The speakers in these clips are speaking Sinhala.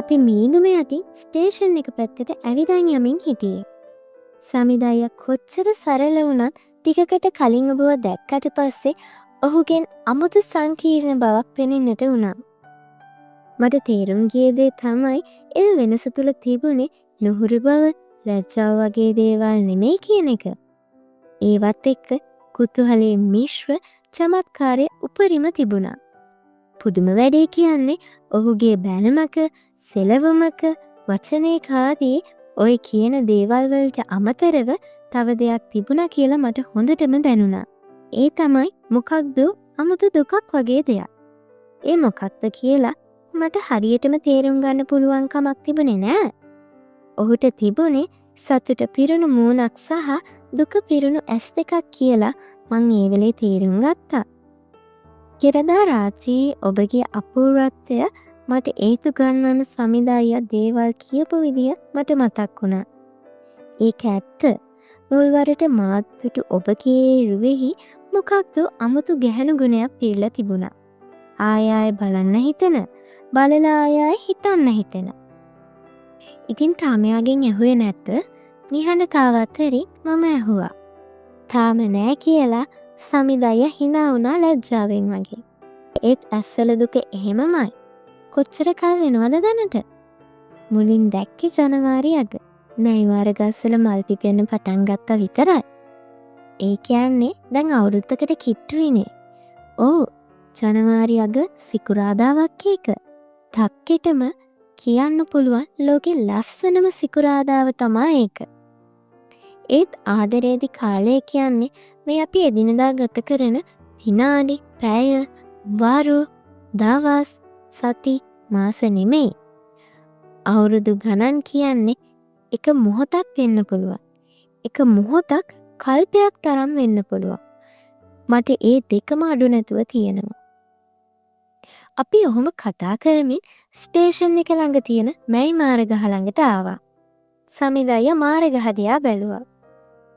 අපි මීදුම යටින් ස්ටේෂන් එක පැත්තට ඇවිදන් යමින් හිටියේ. සමිද අයියා කොච්චර සරල වුණත් ටිකකට කලින් ඔබව දැක්කට පස්සේ ඔහුගෙන් අමුතු සංකීර්ණ බවක් පෙනෙන්නට වුණා. මට තේරුම් ගිය දේ තමයි ඒ වෙනස තුළ තිබුණේ නුහුරු බව, ලැජ්ජාව වගේ දේවල් නෙමෙයි කියන එක. ඒවත් එක්ක කුතුහලයේ මිශ්‍ර චමත්කාරය උපරිම තිබුණා. පුදුම වැඩේ කියන්නේ ඔහුගේ බැල්මක, සෙලවුමක, වචනයක ආදී ඔය කියන දේවල් වලට අමතරව තව දෙයක් තිබුණා කියලා මට හොඳටම දැනුණා. ඒ තමයි මොකක්දෝ අමුතු දුකක් වගේ දෙයක්. ඒ මොකක්ද කියලා මට හරියටම තේරුම් ගන්න පුළුවන් කමක් තිබුණේ නෑ. ඔහුට තිබුණේ සතුට පිරුණු මූණක් සහ දුක පිරුණු ඇස් දෙකක් කියලා මං ඒ වෙලේ තේරුම් ගත්තා. පෙරදා රාත්‍රියේ ඔබගේ අපූර්වත්වය මට ඒතු ගන්වන සමිද අයියා දේවල් කියපු විදිය මට මතක් වුණා. ඒක ඇත්ත. මුල්වරට මාත් දුටු ඔබගේ රුවෙහි මොකක්දෝ අමුතු ගැහැණු ගුණයක් පිරිලා තිබුණා. ආය ආය බලන්න හිතෙන, බලලා ආය ආය හිතන්න හිතෙන. ඉතින් තාම එයාගෙන් ඇහුවේ නැද්ද? නිහඬතාව අතරින් මම ඇහුවා. තාම නෑ කියලා සමිද අයියා හිනා වුණා ලැජ්ජාවෙන් වගේ. ඒත් ඇස්වල දුක එහෙමමයි. කොච්චර කල් වෙනවද දැනට? මුලින් දැක්කේ ජනවාරි අග. නයිමාර ගස්වල මල් පිපෙන්න පටන් ගත්තා විතරයි. ඒ කියන්නේ දැන් අවුරුද්දකට කිට්ටුයිනේ. ඔව්, ජනවාරි අග සිකුරාදාවක් ඒක. ටක්කෙටම කියන්න පුළුවන් ලෝකෙ ලස්සනම සිකුරාදාව තමා ඒක. ඒත් ආදරේදි කාලය කියන්නේ මේ අපි එදිනෙදා ගත කරන විනාඩි, පැය, වරු, දවස්, සති, මාස නෙමෙයි. අවුරුදු ගණන් කියන්නේ එක මොහොතක් වෙන්න පුළුවන්. එක මොහොතක් කල්පයක් තරම් වෙන්න පුළුවන්. මට ඒ දෙකම අඩු නැතුව තියෙනවා. අපි ඔහොම කතා කරමින් ස්ටේෂන් එක ළඟ තියෙන මැයි මාර ගහ ළඟට ආවා. සමිද අයියා මාර ගහ දිහා බැලුවා.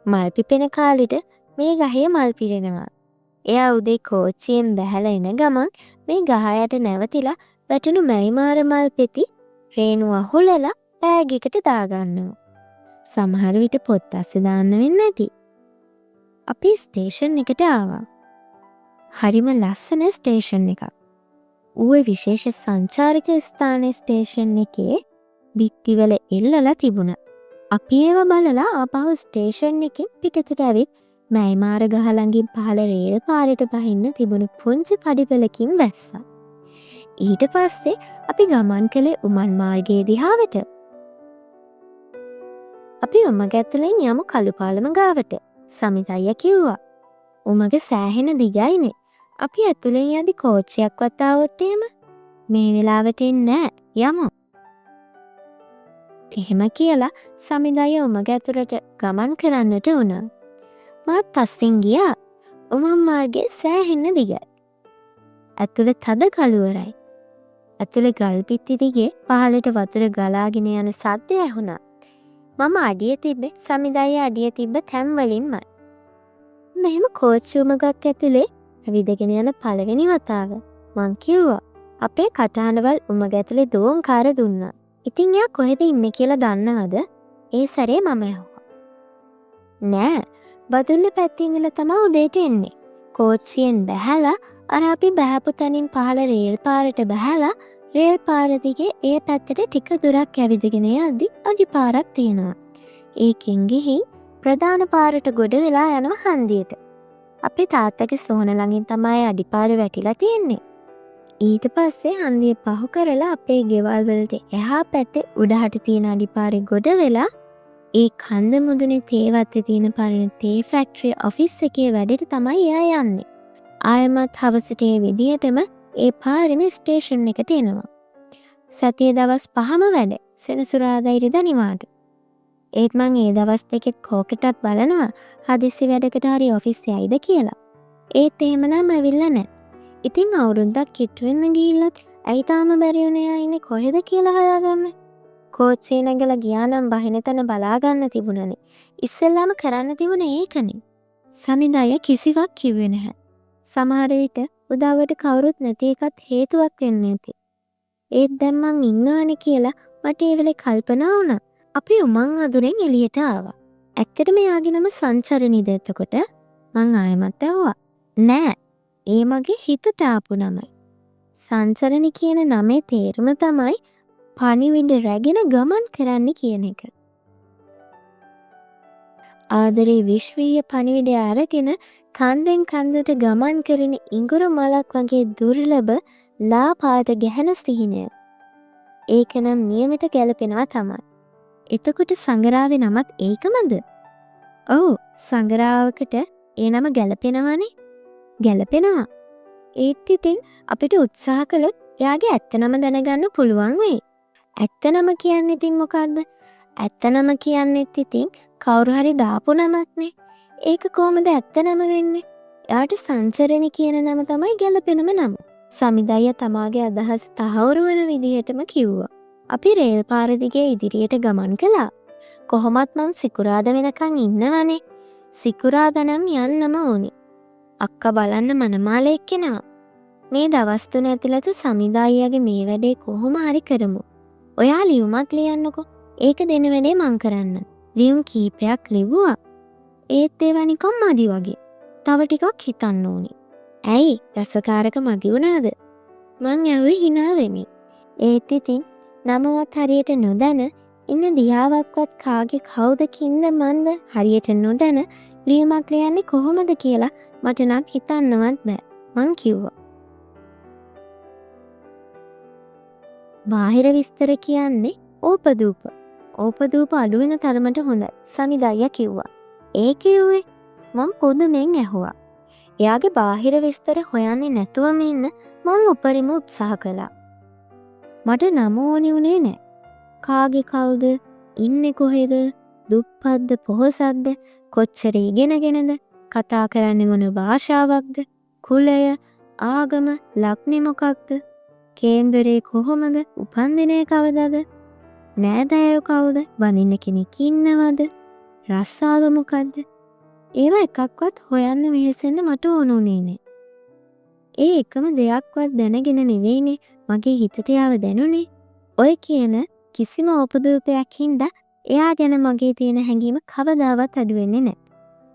මල් පිපෙන කාලෙට මේ ගහේ මල් පිරෙනවා. එයා උදේ කෝච්චියෙන් බැහැලා එන ගමන් මේ ගහ යට නැවතිලා වැටුණු මැයි මාර මල් පෙති රේණු අහුලලා බෑග් එකට දාගන්නවා. සමහර විට පොත් අස්සේ දාන්න වෙන්න ඇති. අපි ස්ටේෂන් එකට ආවා. හරිම ලස්සන ස්ටේෂන් එකක්. ඌවේ විශේෂ සංචාරක ස්ථාන ස්ටේෂන් එකේ බිත්තිවල එල්ලලා තිබුණා. අපි ඒවා බලලා ආපහු ස්ටේෂන් එකෙන් පිටතට ඇවිත් මැයිමාර ගහ ළඟින් පහළ රේල් පාරට බහින්න තිබුණු පුංචි පඩිපෙළකින් බැස්සා. ඊට පස්සේ අපි ගමන් කළේ උමන් මාර්ගයේ දිහාවට. අපි උමග ඇතුලෙන් යමු කළු පාලම ගාවට. සමිත අයියා කිව්වා. උමග සෑහෙන දිගයිනේ. අපි ඇතුලෙන් යද්දි කෝච්චියක්වත් ආවොත් එහෙම මේ වෙලාවට එන්නේ නෑ, යමු. එහෙම කියලා සමිත අයියා උමග ඇතුළට ගමන් කරන්නට වුණා. මාත් පස්සෙන් ගියා. උමන් මාර්ගය සෑහෙන්න දිගයි. ඇතුළ තද කළුවරයි. ඇතුළේ ගල් බිත්ති දිගේ පහළට වතුර ගලාගෙන යන සද්දය ඇහුණා. මම අඩිය තිබ්බේ සමිත අයියා අඩිය තිබ්බ තැන් වලින්මයි. මෙහෙම කෝච්චි උමගක් ඇතුලේ ඇවිදගෙන යන පළවෙනි වතාව. මං කිව්වා. අපේ කටහඬවල් උමග ඇතුලේ දෝංකාර දුන්නා. ඉතින් එයා කොහෙද ඉන්නේ කියලා දන්නවද? ඒ සැරේ මම ඇහුවා. නෑ, බදුල්ල පැත්තේ ඉඳලා තමා උදේට එන්නේ. කෝච්චියෙන් බැහැලා අර අපි බැහැපු තැනින් පහළ රේල් පාරට බැහැලා රේල් පාර දිගේ ඒ පැත්තට ටික දුරක් ඇවිදගෙන යද්දි අඩි පාරක් තියෙනවා. ඒකෙන් ගිහින් ප්‍රධාන පාරට ගොඩ වෙලා යනවා හන්දියට. අපේ තාත්තගේ සොහොන ළඟින් තමයි අඩි පාර වැටිලා තියෙන්නේ. ඊට පස්සේ හන්දිය පහු කරලා අපේ ගෙවල් වලට එහා පැත්තේ උඩහට තියෙන අඩි පාරේ ගොඩ වෙලා ඒ කන්ද මුදුනේ තේ වත්තේ තියෙන පරණ තේ ෆැක්ටරි ඔෆිස් එකේ වැඩට තමයි එයා යන්නේ. ආයෙමත් හවසට ඒ විදිහටම ඒ පාරෙම ස්ටේෂන් එකට එනවා. සතියේ දවස් 5ම වැඩ. සෙනසුරාදා ඉරිදා නිවාඩු. ඒත් මං ඒ දවස් දෙකෙත් කෝකටත් බලනවා හදිසි වැඩකට හරි ඔෆිස් යයිද කියලා. ඒත් එහෙම නම් ඇවිල්ලා නෑ. ඉතින් අවුරුද්දක් කිට්ටු වෙන්න ගිහිල්ලත් ඇයි තාම බැරි වුණේ එයා ඉන්නේ කොහෙද කියලා හොයාගන්න? කෝච්චියේ නැගලා ගියා නම් බහින තැන බලා ගන්න තිබුණනේ. ඉස්සෙල්ලාම කරන්න තිබුණේ ඒකනේ. සමිඳ අයියා කිසිවක් කිව්වේ නැහැ. සමහර විට උදව්වට කවුරුත් නැති එකත් හේතුවක් වෙන්න ඇති. ඒත් දැන් මං ඉන්නවනේ කියලා මට ඒ වෙලේ කල්පනා වුණා. අපි උමං අඳුරෙන් එළියට ආවා. ඇත්තටම එයාගේ නම සංචරණිද එතකොට? මං ආයෙමත් ඇහුවා. නෑ. ඒ මගේ හිතට ආපු නම. සංචරණි කියන නමේ තේරුම තමයි පණිවිඩ රැගෙන ගමන් කරන්න කියන එක. ආදරේ විශ්වීය පණිවිඩය අරගෙන කන්දෙන් කන්දට ගමන් කරන ඉඟුරු මලක් වගේ දුර්ලභ ලා පාට ගැහැණු සිහිනය. ඒක නම් නියමෙට ගැලපෙනවා තමයි. එතකොට සඟරාවේ නමත් ඒකමද? ඔව්, සඟරාවකට ඒ නම ගැලපෙනවනේ. ගැලපෙනවා. ඒත් ඉතින් අපිට උත්සාහ කළොත් එයාගේ ඇත්ත නම දැනගන්න පුළුවන් වෙයි. ඇත්ත නම කියන්නේ ඉතින් මොකද්ද? ඇත්ත නම කියන්නෙත් ඉතින් කවුරු හරි දාපු නමක්නේ. ඒක කොහොමද ඇත්ත නම වෙන්නේ? එයාට සංචරණි කියන නම තමයි ගැලපෙනම නම. සමිද අයියා තමාගේ අදහස තහවුරු වන විදිහටම කිව්වා. අපි රේල් පාර දිගේ ඉදිරියට ගමන් කළා. කොහොමත් මං සිකුරාද වෙනකන් ඉන්නවනේ. සිකුරාද නම් යන්නම ඕනි. අක්කා බලන්න මනමාලයෙක් එනවා. මේ දවස් තුන ඇතුළත සමිද අයියාගේ මේ වැඩේ කොහොම හරි කරමු. ඔයා ලියුමක් ලියන්නකෝ. ඒක දෙන වැඩේ මං කරන්න. ලියුම් කීපයක් ලිව්වා. ඒත් ඒවා නිකන් මදි වගේ. තව ටිකක් හිතන්න ඕනි. ඇයි රසකාරක මදි වුණාද? මං ඇහුවේ හිනා වෙමින්. ඒත් ඉතින් නමවත් හරියට නොදැන ඉන්න දිහාවක්වත් කාගේ කවුද කින්ද මන්ද හරියට නොදැන ලියුමක් ලියන්නේ කොහොමද කියලා මට නම් හිතන්නවත් බෑ. මං කිව්වා. බාහිර විස්තර කියන්නේ ඕපදූප. ඕපදූප අඩු වෙන තරමට හොඳයි. සමිද අයියා කිව්වා. ඒ කිව්වේ? මං පුදුමෙන් ඇහුවා. එයාගේ බාහිර විස්තර හොයන්නේ නැතුවම ඉන්න මං උපරිම උත්සාහ කළා. මට නම ඕනි වුණේ නෑ. කාගේ කවුද? ඉන්නේ කොහෙද? දුප්පත්ද පොහොසත්ද? කොච්චර ඉගෙනගෙනද? කතා කරන්නේ මොන භාෂාවක්ද? කුලය, ආගම, ලග්නෙ මොකක්ද? කේන්දරේ කොහොමද? උපන්දිනය කවදද? නෑදෑයෝ කවුද? බඳින්න කෙනෙක් ඉන්නවද? රස්සාව මොකද්ද? ඒවා එකක්වත් හොයන්න වෙහෙසෙන්න මට ඕන වුණේ නෑ. ඒ එකම දෙයක්වත් දැනගෙන නෙවෙයිනේ මගේ හිතට එයාව දැනුනේ. ඔය කියන කිසිම ඕපදූපයක් හින්දා එයා ගැන මගේ තියෙන හැඟීම කවදාවත් අඩු වෙන්නේ නෑ.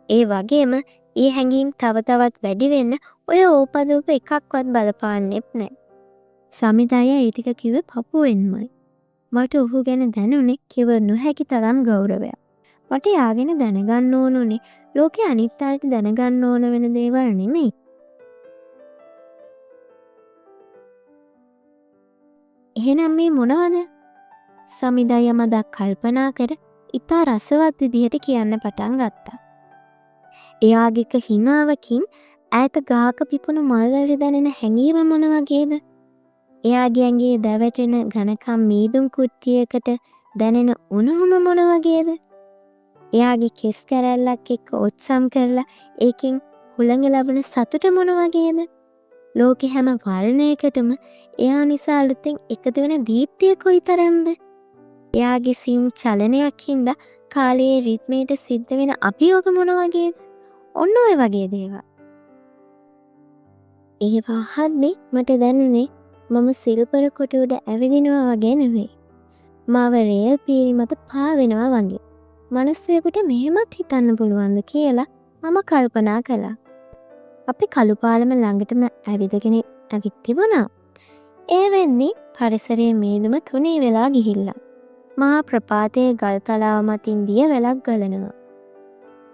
ඒ වගේම ඒ හැඟීම් තව තවත් වැඩි වෙන්න ඔය ඕපදූප එකක්වත් බලපාන්නෙත් නෑ. සමිත අයියා ඒ ටික කිව්වේ පපුවෙන්මයි. මට ඔහු ගැන දැනුනේ කිව නොහැකි තරම් ගෞරවයක්. මට එයා ගැන දැනගන්න ඕන වුණේ ලෝකේ අනිත් අයට දැනගන්න ඕන වෙන දේවල් නෙමෙයි. එහෙනම් මේ මොනවද? සමිද අයියා මදක් කල්පනා කර ඉතා රසවත් විදිහට කියන්න පටන් ගත්තා. එයාගේ එක හිනාවකින් ඈත ගාක පිපුණු මල් වල දැනෙන හැඟීම මොන වගේද? එයාගේ ඇඟේ දැවටෙන ඝනකම් මීදුම් කුට්ටියකට දැනෙන උණුහුම මොන වගේද? එයාගේ කෙස් කැරැල්ලක් එක්ක ඔත්සම් කරලා ඒකෙන් හුළඟ ලබන සතුට මොන වගේද? ලෝකෙ හැම වර්ණයකටම එයා නිසා අලුතෙන් එකතු වෙන දීප්තිය කොයිතරම්ද? එයාගේ සියුම් චලනයක් හින්දා කාලයේ රිද්මයට සිද්ධ වෙන අභියෝග මොන වගේද? ඔන්න ඔය වගේ දේවල්. ඒවා අහද්දි මට දැනුනේ මම සිල්පර කොට උඩ ඇවිදිනවා වගේ නෙවෙයි. මාව රේල් පීරි මත පාවෙනවා වගේ. මනුස්සයෙකුට මෙහෙමත් හිතන්න පුළුවන්ද කියලා මම කල්පනා කළා. අපි කළු පාලම ළඟටම ඇවිදගෙන ඇවිත් තිබුණා. ඒ වෙද්දි පරිසරයේ මීදුම තුනී වෙලා ගිහිල්ලා. මහා ප්‍රපාතයේ ගල් තලාව මතින් දිය වැලක් ගලනවා.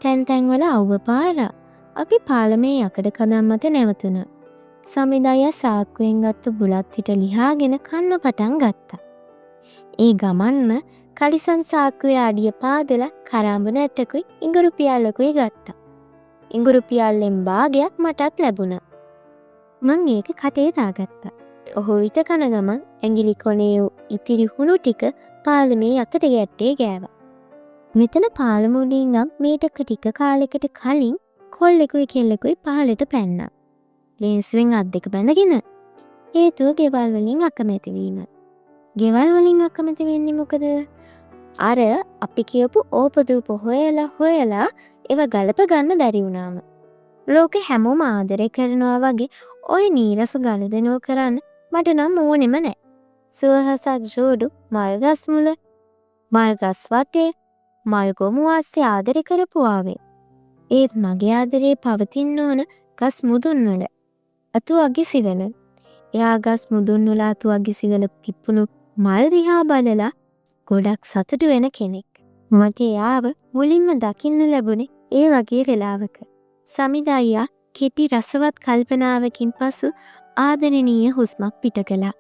තැන් තැන්වල අව්ව පායලා. අපි පාලමේ යකඩ කදම් මත නැවතුණා. සමිද අයියා සාක්කුවෙන් ගත්තු බුලත් හිට ලිහාගෙන කන්න පටන් ගත්තා. ඒ ගමන්ම කලිසම් සාක්කුවේ අඩිය පාදලා කරාඹු නැට්ටකුයි ඉඟුරු පියල්ලකුයි ගත්තා. ඉඟුරු පියල්ලෙන් භාගයක් මටත් ලැබුණා. මං ඒක කටේ දාගත්තා. ඔහු විට කන ගමන් ඇඟිලි කොනේ වූ ඉතිරි හුණු ටික පාලමේ යකඩ ගැට්ටේ ගෑවා. මෙතන පාලම උඩින් නම් මීට ටික කාලෙකට කලින් කොල්ලෙකුයි කෙල්ලෙකුයි පහළට පැන්නා. ලේන්සුවෙන් අත් දෙක බැඳගෙන. හේතුව ගෙවල් වලින් අකමැති වීම. ගෙවල් වලින් අකමැති වෙන්නේ මොකද? අර අපි කියපු ඕපදූප හොයලා හොයලා ඒව ගලප ගන්න බැරි වුණාම. ලෝකෙ හැමෝම ආදරේ කරනවා වගේ ඔය නීරස ගනුදෙනුව කරන්න මට නම් ඕනෙම නෑ. සුවහසක් ජෝඩු මල්ගස් මුල, මල්ගස් වටේ, මල් ගොමු අස්සේ ආදරේ කරපු ආවේ. ඒත් මගේ ආදරේ පවතින්න ඕන ගස් මුදුන් වල, අතු අගිසිවල. එයා ගස් මුදුන් වල අතු අගිසිවල පිපුණු මල් දිහා බලලා ගොඩක් සතුටු වෙන කෙනෙක්. මට එයාව මුලින්ම දකින්න ලැබුණේ ඒ වගේ වෙලාවක. සමිත අයියා කෙටි රසවත් කල්පනාවකින් පසු ආදරණීය හුස්මක් පිට කළා.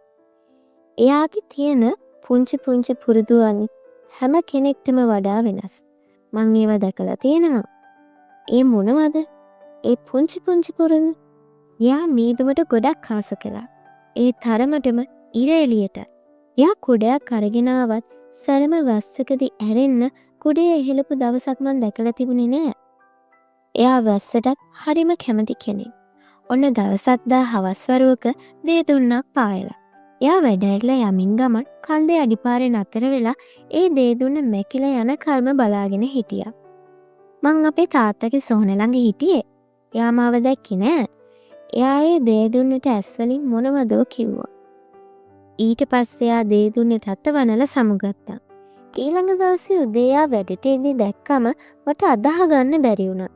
එයාගේ තියෙන පුංචි පුංචි පුරුදු අනිත් හැම කෙනෙක්ටම වඩා වෙනස්. මං ඒවා දැකලා තියෙනවා. ඒ මොනවද? ඒ පුංචි පුංචි පුරුදු? එයා මීදුමට ගොඩක් ආස කළා. ඒ තරමටම ඉර එළියට. එයා කුඩයක් අරගෙන ආවත් සැරම වැස්සකදී ඇරෙන්න කුඩය එහෙලපු දවසක් මං දැකලා තිබුණේ නෑ. එයා වැස්සටත් හරිම කැමති කෙනෙක්. ඔන්න දවසක් දා හවස් වරුවක දේ දුන්නක් පායලා. එයා වැඩ ඇරිලා යමින් ගමන් කන්දේ අඩිපාරේ නතර වෙලා ඒ දේ දුන්න මැකිලා යන කල්ම බලාගෙන හිටියා. මං අපේ තාත්තගේ සොහොන ළඟ හිටියේ. එයා මාව දැක්කේ නෑ. එයා ඒ දේ දුන්නට ඇස් වලින් මොනවදෝ කිව්වා. ඊට පස්සේ එයා දේ දුන්නට අත වනලා සමුගත්තා. ඊළඟ දවසේ උදේ එයා වැඩට එද්දි දැක්කම මට අදාහ ගන්න බැරි වුණා.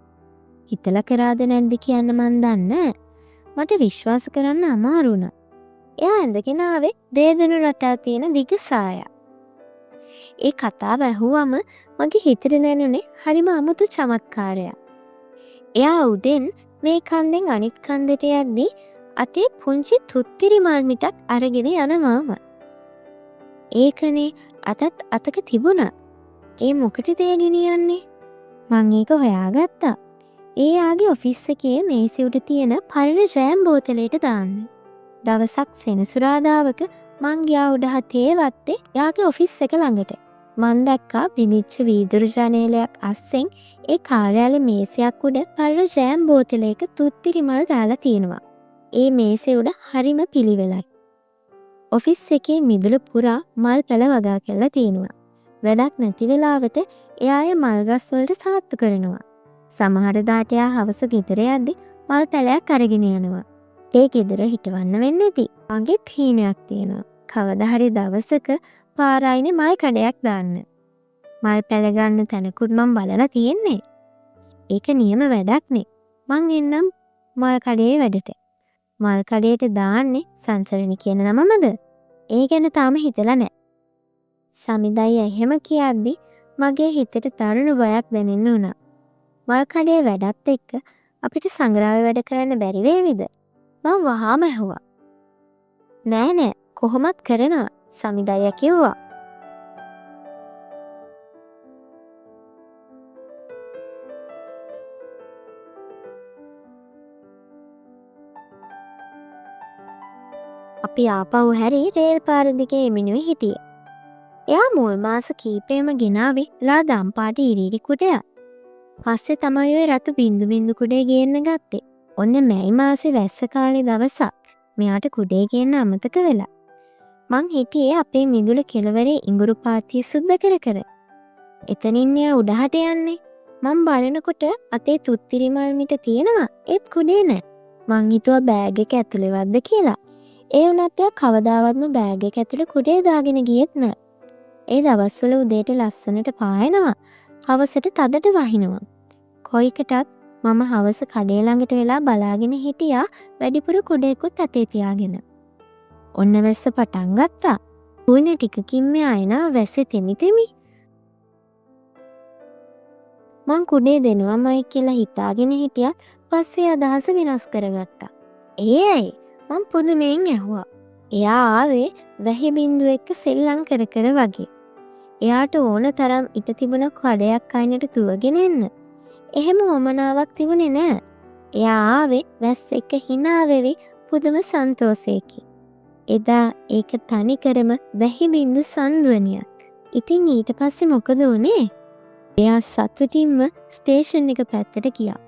හිතලා කරාද නැද්ද කියන්න මං දන්නේ නෑ. මට විශ්වාස කරන්න අමාරු වුණා. එයා ඇඳගෙන ආවේ දේදුණු රටා තියෙන දිග සායක්. ඒ කතාව ඇහුවම මගේ හිතට දැනුනේ හරිම අමුතු චමත්කාරයක්. එයා උදෙන් මේ කන්දෙන් අනිත් කන්දට යද්දි අතේ පුංචි තුත්තිරි මල් මිටක් අරගෙන යනවාම. ඒකනේ අතත් අතක තිබුණා. ඒ මොකටද ඒ ගෙනියන්නේ? මං ඒක හොයාගත්තා. ඒ එයාගේ ඔෆිස් එකේ මේසෙ උඩ තියෙන පරණ ජෑම් බෝතලයට දාන්න. දවසක් සෙනසුරාදාවක මං ගියා උඩහතේ වත්තේ එයාගේ ඔෆිස් එක ළඟට. මං දැක්කා බිඳිච්ච වීදුරු ජනේලයක් අස්සෙන් ඒ කාර්යාල මේසයක් උඩ පරණ ජෑම් බෝතලයක තුත්තිරි මල් දාලා තියෙනවා. ඒ මේසෙ උඩ හරිම පිළිවෙලයි. ඔෆිස් එකේ මිදුල පුරා මල් පැල වගා කරලා තියෙනවා. වැඩක් නැති වෙලාවට එයා ඒ මල් ගස් වලට සාත්තු කරනවා. සමහර දාට එයා හවස ගෙදර යද්දි මල් පැලයක් අරගෙන යනවා. ඒ ගෙදර හිටවන්න වෙන්නේ නැති. මගෙත් හීනයක් තියෙනවා. කවදා හරි දවසක පාර අයිනේ මල් කඩයක් දාන්න. මල් පැල ගන්න තැනකුත් මං බලලා තියෙන්නේ. ඒක නියම වැඩක් නේ. මං එන්නම් මල් කඩේ වැඩට. මල් කඩේට දාන්නේ සංචරණි කියන නමමද? ඒ ගැන තාම හිතලා නෑ. සමිත අයියා එහෙම කියද්දි මගේ හිතට දරුණු බයක් දැනෙන්න වුණා. මල් කඩේ වැඩත් එක්ක අපිට සංග්‍රාවේ වැඩ කරන්න බැරි වේවිද? මං වහාම ඇහුවා. නෑ නෑ කොහොමත් කරනවා සමිත අයියා කිව්වා. අපි ආපහු හැරී රේල් පාර දිගේ එමිනුයි හිටියේ. එයා මුල් මාස කීපෙම ගෙනාවේ ලා දම් පාට ඉරිරි කුඩයක්. පස්සේ තමයි ඔය රතු බින්දු බින්දු කුඩේ ගේන්න ගත්තේ. ඔන්න මැයි මාසේ වැස්ස කාලේ දවසක් මෙයාට කුඩේ ගේන්න අමතක වෙලා. මං හිටියේ අපේ මිදුල කෙළවරේ ඉඟුරු පාතිය සුද්ද කර කර. එතනින් එයා උඩහට යන්නේ. මං බලනකොට අතේ තුත්තිරි මල් මිට තියෙනවා, ඒත් කුඩේ නෑ. මං හිතුවා බෑග් එක ඇතුලේවත්ද කියලා. ඒ වුණත් එයා කවදාවත්ම බෑග් එක ඇතුලේ කුඩේ දාගෙන ගියෙත් නෑ. ඒ දවස්වල උදේට ලස්සනට පායනවා, හවසට තදට වහිනවා. කොයිකටත් මම හවස කඩේ ළඟට වෙලා බලාගෙන හිටියා වැඩිපුර කුඩේකුත් අතේ තියාගෙන. ඔන්න වැස්ස පටන් ගත්තා. ඌන ටිකකින් මෙයා එනවා වැස්සේ තෙමි තෙමි. මං කුඩේ දෙනවමයි කියලා හිතාගෙන හිටියත් පස්සේ අදහස වෙනස් කරගත්තා. ඒ ඇයි? මං පුදුමයෙන් ඇහුවා. එයා ආවේ වැහි බින්දුව එක්ක සෙල්ලම් කර කර වගේ. එයාට ඕන තරම් ඉඩ තිබුණ කඩයක් අයිනට දුවගෙන එන්න. එහෙම උවමනාවක් තිබුණේ නෑ. එයා ආවේ වැස්ස එක්ක හිනා වෙවි පුදුම සන්තෝෂයකින්. එදා ඒක තනිකරම වැහි බින්දු සංධ්වනියක්. ඉතින් ඊට පස්සේ මොකද වුනේ? එයා සතුටින්ම ස්ටේෂන් එක පැත්තට ගියා.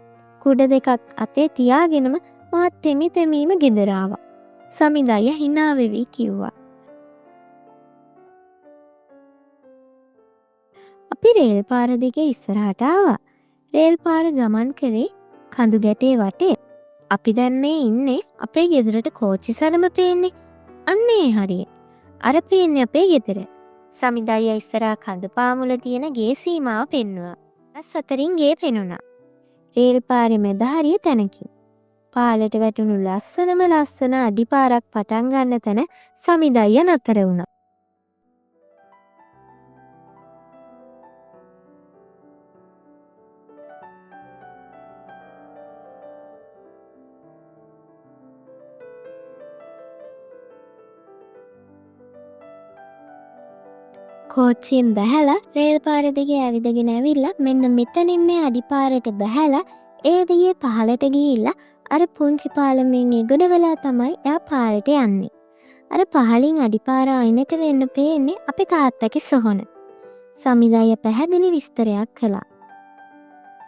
කුඩ දෙකක් අතේ තියාගෙනම මාත් තෙමි තෙමීම ගෙදර ආවා. සමිඳ අයියා හිනා වෙවි කිව්වා. අපි රේල් පාර දිගේ ඉස්සරහට ආවා. රේල් පාර ගමන් කළේ කඳු ගැටේ වටේ. අපි දැන් මේ ඉන්නේ අපේ ගෙදරට කෝච්චි සරම පේන්නේ. අන්න ඒ හරියේ. අර පේන්නේ අපේ ගෙදර. සමිඳ අයියා ඉස්සරහා කඳු පාමුල තියෙන ගේ සීමාව පෙන්නුවා. ගස් අතරින් ගේ පෙනුණා. රේල් පාරේ මැද හරිය තැනකින්. පාලට වැටුණු ලස්සනම ලස්සන අඩි පාරක් පටන් ගන්න තැන සමිඳ අයියා නතර වුණා. කෝච්චියෙන් බැහැලා රේල් පාර දිගේ ඇවිදගෙන ඇවිල්ලා මෙන්න මෙතනින් මේ අඩි පාරට බැහැලා ඒ දිගේ පහළට ගිහිල්ලා අර පුංචි පාලමෙන් එගොඩ වෙලා තමයි එයා පාරට යන්නේ. අර පහළින් අඩි පාර අයිනට වෙන්න පේන්නේ අපේ තාත්තගේ සොහොන. සමිඳ අයියා පැහැදිලි විස්තරයක් කළා.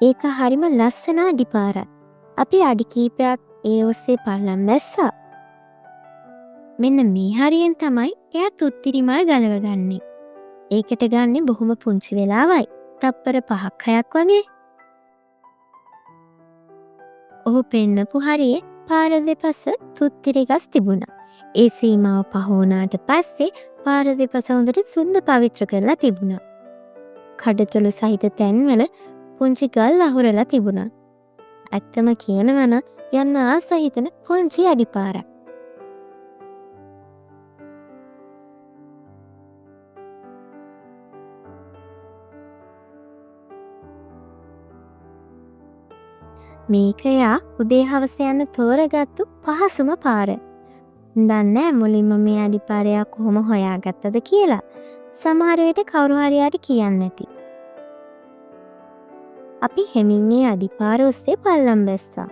ඒක හරිම ලස්සන අඩි පාරක්. අපි අඩි කීපයක් ඒ ඔස්සේ පල්ලම් බැස්සා. මෙන්න මේ හරියෙන් තමයි එයා තුත්තිරි මල් ගලවගන්නේ. ඒකට ගන්නේ බොහොම පුංචි වෙලාවයි. තප්පර පහක් හයක් වගේ. ඔහු පෙන්නපු හරියේ පාර දෙපස තුත්තිරි ගස් තිබුණා. ඒ සීමාව පහ වුණාට පස්සේ පාර දෙපස හොඳට සුන්ද පවිත්‍ර කරලා තිබුණා. කඩතොළු සහිත තැන්වල පුංචි ගල් අහුරලා තිබුණා. ඇත්තම කියනවා නම් යන්න ආස හිතෙන පුංචි අඩිපාරක්. මේක එයා උදේ හවස යන්න තෝරගත්තු පහසුම පාර. දන්නේ මුලින්ම මේ අඩිපාර එයා කොහොම හොයාගත්තද කියලා. සමහර විට කවුරු හරි එයාට කියන්න ඇති. අපි හෙමින් ඒ අඩිපාර ඔස්සේ පල්ලම් බැස්සා.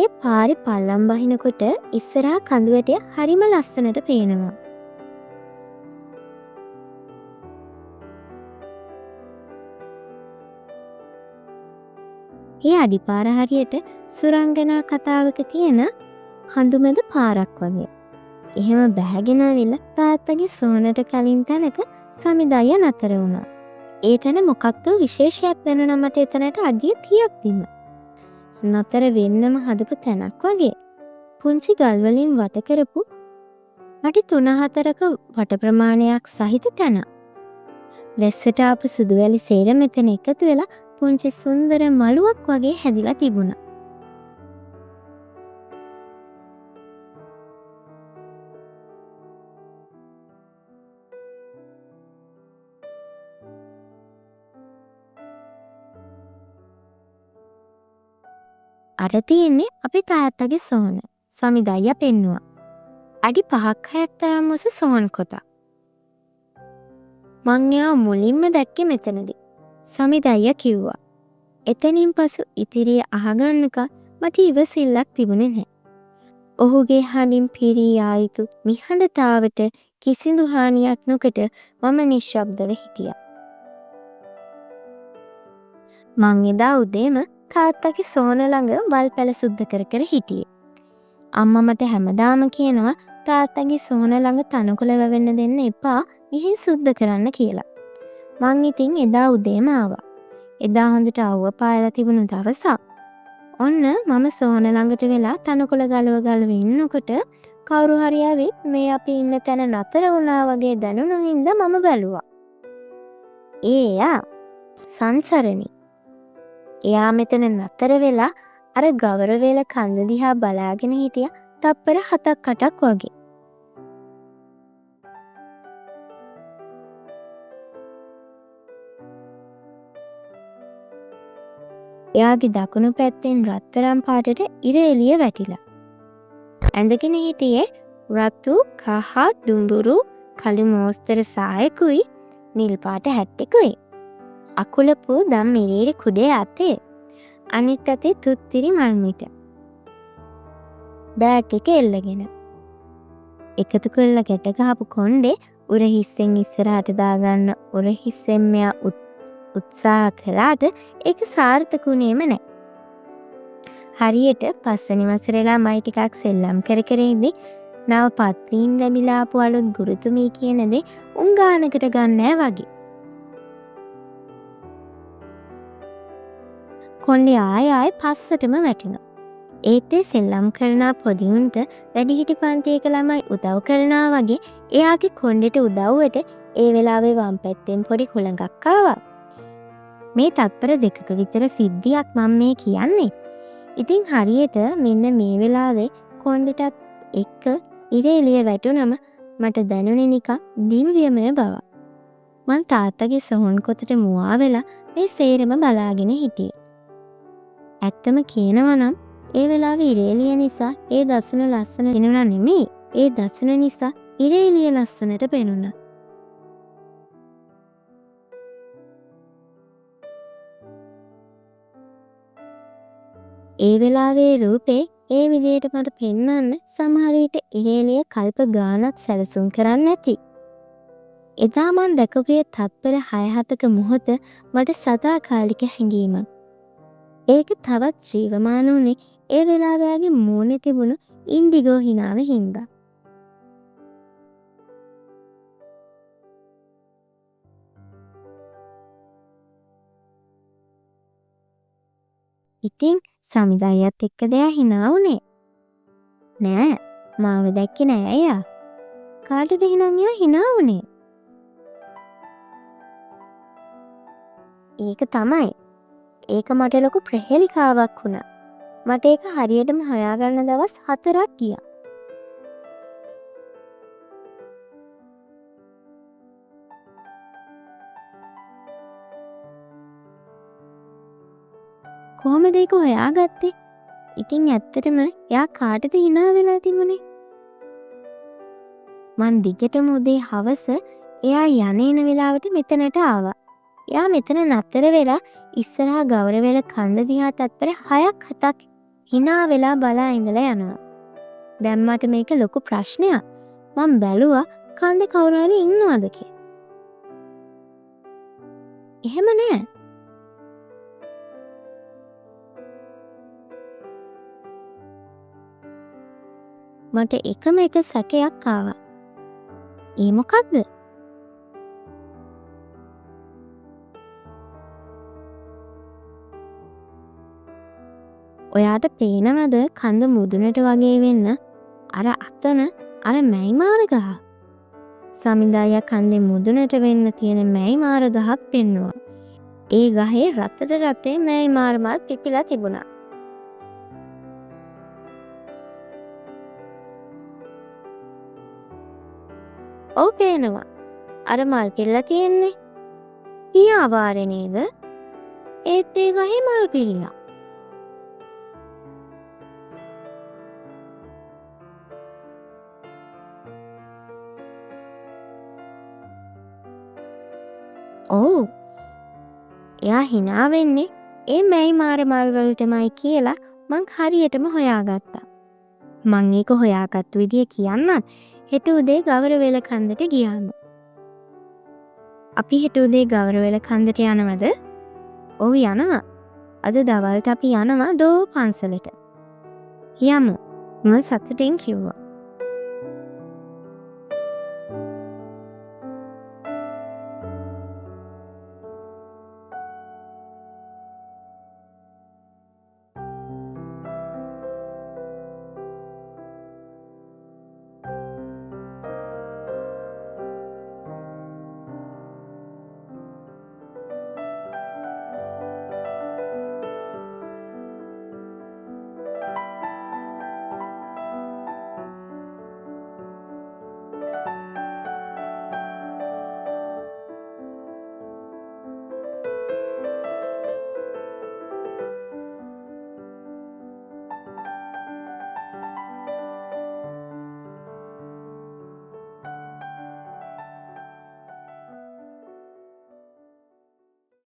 ඒ පාරේ පල්ලම් බහිනකොට ඉස්සරහා කඳු වැටය හරිම ලස්සනට පේනවා. ඒ අඩිපාර හරියට සුරංගනා කතාවක තියෙන කඳු මැද පාරක් වගේ. එහෙම බැහැගෙන ඇවිල්ලා තාත්තගේ සොහොනට කලින් තැනක සමිඳ අයියා නතර වුණා. ඒ තැන මොකක්ද විශේෂයක් දැනුණා මට එතනට අඩිය තියද්දිම. නතර වෙන්නම හදපු තැනක් වගේ. පුංචි ගල් වලින් වට කරපු අඩි 3-4ක වට ප්‍රමාණයක් සහිත තැනක්. වැස්සට ආපු සුදු වැලි සේරම එතන එකතු වෙලා පුංචි සුන්දර මළුවක් වගේ හැදිලා තිබුණා. අර තියෙන්නේ අපේ තාත්තගේ සොහොන. සමිඳ අයියා පෙන්නුවා. අඩි 5ක් 6ක් තරම් උස සොහොන් කොතක්. මං එයාව මුලින්ම දැක්කේ මෙතනදි. සමිඳ අයියා කිව්වා. එතනින් පසු ඉතිරිය අහගන්නකම් මට ඉවසිල්ලක් තිබුණේ නැහැ. ඔහුගේ හඬින් පිරී යා යුතු නිහඬතාවට කිසිදු හානියක් නොකොට මම නිශ්ශබ්දව හිටියා. මං එදා උදේම තාත්තගේ සොහොන ළඟ වල් පැල සුද්ද කර කර හිටියේ. අම්මා මට හැමදාම කියනවා තාත්තගේ සොහොන ළඟ තනකොළ වැවෙන්න දෙන්න එපා ගිහින් සුද්ද කරන්න කියලා. මං ඉතින් එදා උදේම ආවා. එදා හොඳට අවුව පායලා තිබුණු දවසක්. ඔන්න මම සොහොන ළඟට වෙලා තනකොළ ගලව ගලව ඉන්නකොට කවුරු හරි ඇවිත් මේ අපි ඉන්න තැන නතර වුණා වගේ දැනුණු හින්දා මම බැලුවා. ඒ එයා සංචරණි. එයා මෙතන නතර වෙලා අර ගවරවේල කන්ද දිහා බලාගෙන හිටියා තප්පර 7ක් 8ක් වගේ. එයාගේ දකුණු පැත්තෙන් රත්තරන් පාටට ඉර එළිය වැටිලා. ඇඳගෙන හිටියේ රතු, කහ, දුඹුරු, කළු මෝස්තර සායකුයි නිල් පාට හැට්ටෙකුයි. අකුලපු දම් මිරිරි කුඩේ අතේ. අනිත් අතේ තුත්තිරි මල් මිට. බෑග් එක එල්ලගෙන. එකතු කරලා ගැට ගහපු කොණ්ඩේ උරහිස්සෙන් ඉස්සරහට දාගන්න උරහිස්සෙන් මෙයා උත්සාහ කළාට ඒක සාර්ථක වුණේම නෑ. හරියට පස්වෙනි වසරේ ළමයි ටිකක් සෙල්ලම් කර කර ඉද්දි නව පත්වීම් ලැබිලා ආපු අලුත් ගුරුතුමී කියන දේ උන් ගානකට ගන්නෑ වගේ. කොණ්ඩේ ආයෙ ආයෙ පස්සටම වැටුණා. ඒත් ඒ සෙල්ලම් කරන පොඩි උන්ට වැඩිහිටි පන්තියක ළමයි උදව් කරනවා වගේ එයාගේ කොණ්ඩෙට උදව්වට ඒ වෙලාවේ වම් පැත්තෙන් පොඩි හුළඟක් ආවා. මේ තත්පර දෙකක විතර සිද්ධියක් මං මේ කියන්නේ. ඉතින් හරියට මෙන්න මේ වෙලාවේ කොණ්ඩෙටත් එක්ක ඉර එළිය වැටුනම මට දැනුනේ නිකන් දිව්‍යමය බවක්. මං තාත්තගේ සොහොන් කොතට මුවා වෙලා මේ සේරම බලාගෙන හිටියේ. ඇත්තම කියනවා නම් ඒ වෙලාවේ ඉර එළිය නිසා ඒ දසුන ලස්සන පෙනුණා නෙමෙයි. ඒ දසුන නිසා ඉර එළිය ලස්සනට පෙනුණා. ඒ වෙලාවේ රූපේ ඒ විදියට මට පෙන්වන්න සමහර විට ඉර එළිය කල්ප ගාණක් සැලසුම් කරන්න ඇති. එදා මං දැකපු ඒ තත්පර හය හතක මොහොත මට සදාකාලික හැඟීමක්. ඒක තවත් ජීවමාන වුණේ ඒ වෙලාවේ එයාගේ මූණේ තිබුණු ඉන්ඩිගෝ හිනාව හින්දා. ඉතින් සමිත අයියත් එක්කද එයා හිනා වුණේ? නෑ, මාව දැක්කේ නෑ එයා. කාටද එහෙනම් එයා හිනා වුණේ? ඒක තමයි. ඒක මට ලොකු ප්‍රහේලිකාවක් වුණා. මට ඒක හරියටම හොයාගන්න දවස් 4ක් ගියා. කොහොමද ඒක හොයාගත්තේ? ඉතින් ඇත්තටම එයා කාටද හිනා වෙලා තිබුණේ? මං දිගටම උදේ හවස එයා යන එන වෙලාවට මෙතනට ආවා. එයා මෙතන නතර වෙලා ඉස්සරහා ගවරවෙල කන්ද දිහා තත්පර 6ක් 7ක් හිනා වෙලා බලා ඉඳලා යනවා. දැන් මට මේක ලොකු ප්‍රශ්නයක්. මං බැලුවා කන්දේ කවුරු හරි ඉන්නවද කියලා. එහෙම නෑ. මට එකම එක සැකයක් ආවා. ඒ මොකක්ද? ඔයාට පේනවද කන්ද මුදුනට වගේ වෙන්න අර අතන අර මැයි මාර ගහ? සමිඳ අයියා කන්දේ මුදුනට වෙන්න තියෙන මැයි මාර ගහක් පෙන්නුවා. ඒ ගහේ රතට රතේ මැයි මාර මල් පිපිලා තිබුණා. ඔව් පේනවා. අර මල් පිරලා තියෙන්නේ. පියා වාරේ නේද? ඒත් ඒ ගහේ මල් පිරිලා. ඔව්. එයා හිනා වෙන්නේ ඒ මැයි මාර මල් වලටමයි කියලා මං හරියටම හොයාගත්තා. මං ඒක හොයාගත්තු විදිය කියන්නත් හෙට උදේ ගවරවෙල කන්දට ගියාම. අපි හෙට උදේ ගවරවෙල කන්දට යනවද? ඔව් යනවා. අද දවල්ට අපි යනවා දෝ පන්සලට. යමු. මං සතුටින් කිව්වා.